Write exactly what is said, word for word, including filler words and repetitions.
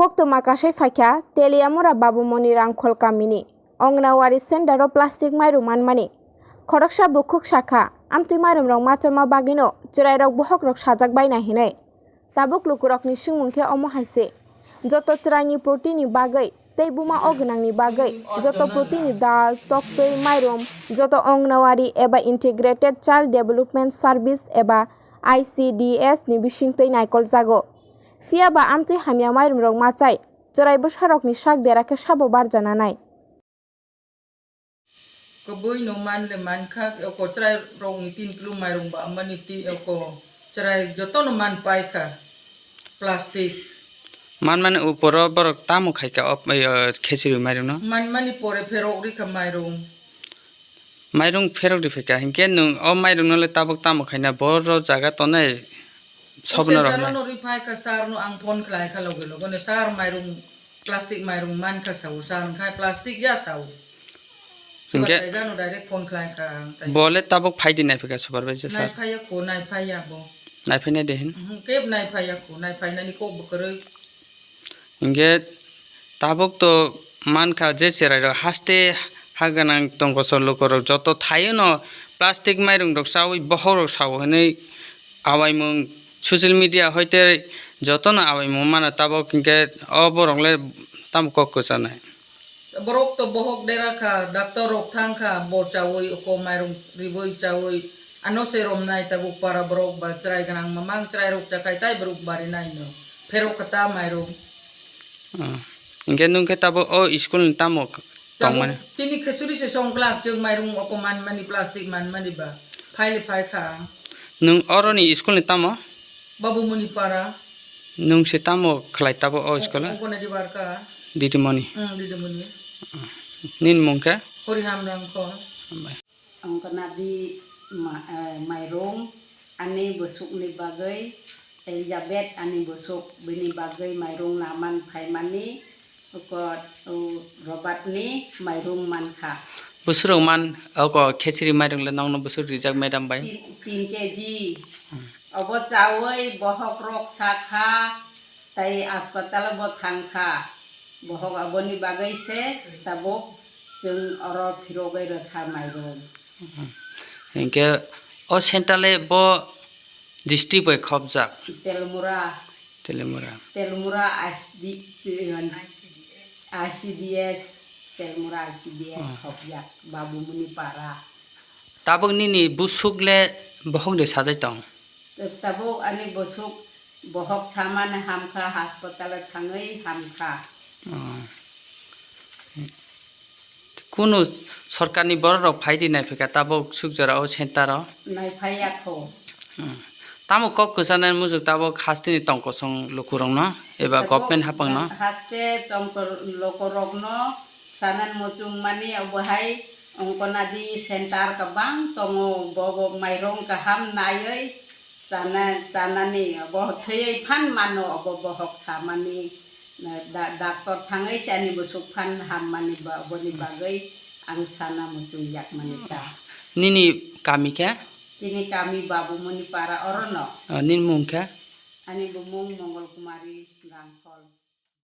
Koktwma kasai phaikha Teliamura Babumoni Rangkhol kamini Ongnawari center o plastic mairum manmani. Khoroksa bukhuk sakha, amtwi mairumrok machama bagwino chwrairok bohokrok sajak baina hinwi. Tabuk lukurokni swngmung khe omo hai se, joto chwraini protini bagwi tei buma o gwnangni bagwi joto protini dal, toktwi, mairum joto Ongnawari eba Integrated Child Development Service eba I C D S ni bisingtwi naikoljago. Phiya ba amtwi hamya mairumrok machai chwrai bwsarokni sak dera khe sabo barjana nai. Kwbwi no man le man kha, oko chwrai rok ni tin kilo mairung ba amani ti, oko chwrai joto no man pai kha plastic. Man mani uporo borok tamo khai kha o, o, khechiri mairung no? Man mani pore pherok ri kha mairung. Mairung pherok ri phaikha, hinkhe nwng o mairung no le tabuk tamo khaina boro jaga tonai? Sobno rok center no ri phai kha, sir no ang phone khlai kha loge loge no, "Sir, mairung, plastic mairung man kha," sao, sir khai, "Plastic ya," sao. Hinkhe Supervisor no direct phone khlai kha ang tai. Bo le tabuk phai di nai phaikha supervisor sir? Nai phai ya kho, nai phai ya bo. Nai phai nai de hin? Mhm, keb nai phai ya kho, nai phai nani kok bo kwrwi. Hinkhe tabuk to mankha je chwrairok haste ha gwnang tongkosor lukurok joto thaiono plastic mairungrok chaui bohokrok sao hwnwi awaimung social media hoite jotono awaimung mano, tabuk hinkhe o borok le tamo kok kwchanai. Borok to bohok dera kha, doctor rok thang kha, bo chaui, oko mairung ribui chaui, ano se romnai tabuk para borok ba chwrai gwnang mamang chwrai rok chakhai tai borok bari nai no. Pherok kha ta mairung. Ah, hinkhe nwng khe tabuk o school ni tamo k-, Tabuk tongmani? Tini khichuri se song glak, chwng mairung oko man mani, plastic man mani ba. Phai le phai kha. Nwng oroni school ni tamo? Babu Muni para. Nwng se tamo khlai tabuk o school o? Oko na dibar ka. Didimoni. Hmm, Didimoni. Nini mung khe? Horiham Rangkhol. Hambai. Ongkha nadi ma-, eh, mairung ani bwswkni bagwi, Elizabeth ani bwswk, bini bagwi mairung naman phaimani, oko, o, Robert ni mairung mankha. Bwswk rok man, oko khechiri mairung le nokno bwswk rijak madam bai? Tin, tin K G. Hmm. Obo chaui bohok rok sakha, tai haspatalo bo thangkha. Bohok aboni bagwi se tabuk chwng oro phirogwi rwkha mairung. Hinkhe o center le bo district bai khopjak? Telmura. Telemura. Telmura I C D, I C D S, Telmura I C D S Oh. Khopjak, Babumuni para. Tabuk nini bwswk le bohok de sajai tong? Tabuk ani bwswk bohok samani hamkha, hospital o thangwi hamkha. Oh. Kunu sorkarni borok rok phai di nai phika tabuk suk jora o center o? Nai phai ya kho. Hmm. Tamo kok kwchanai muchung tabuk hasteni tongkosong lukurokno eba Tabuk government haphangno? Haste tongkor lukurokno sanan muchung mani obo hai Ongkonadi center kwbang tongo, bo, bo mairung kaham naiwi chana, chanani, bo thwiwi phan mano, obo bohok samani, da-, doctor thangwi se ani bwswk phan hammani ba, boni bagwi ang sana muchung yakmani ta. Nini kami khe? Chini kami Babumuni para orono. Ah, nini mung khe? Ani bumung Mongol Kumari.